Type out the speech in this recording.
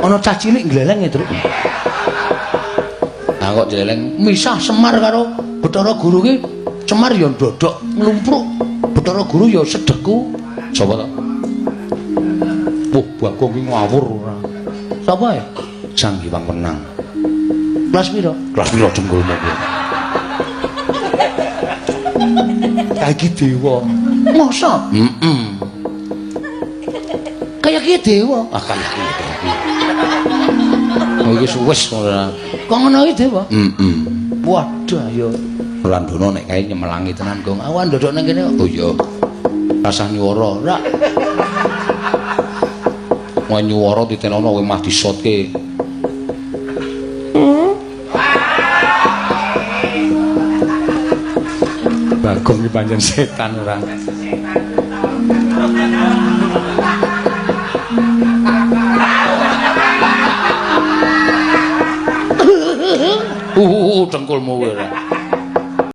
Ana cah cilik gleleng ya, Truk. Lah kok jeleleng misah Semar karo Bathara Guru ki. Semar ya ndodok nglumpruk, Bathara Guru ya sedeku. Sapa to? Wah, Bagong ki ngawur ora. Sapa ya? Sang Hyang Wenang. Kelas pira? Kelas pira jengkulmu kuwi? Kae iki dewa. Masa? Heeh. Kaya ki dewa. Ah, kaya ki dewa. Oh, iki wis ora. Kok ngono iki dewa? Heeh. Waduh ya. Randono nek kae nyemelangi tenan, Gong. Aku ndodok nang kene. Oh iya. Rasah nyuwara. Ora. Mau nyuwara titenono kowe mah disotke. Bagong iki pancen setan ora. Dengkulmu kowe ora.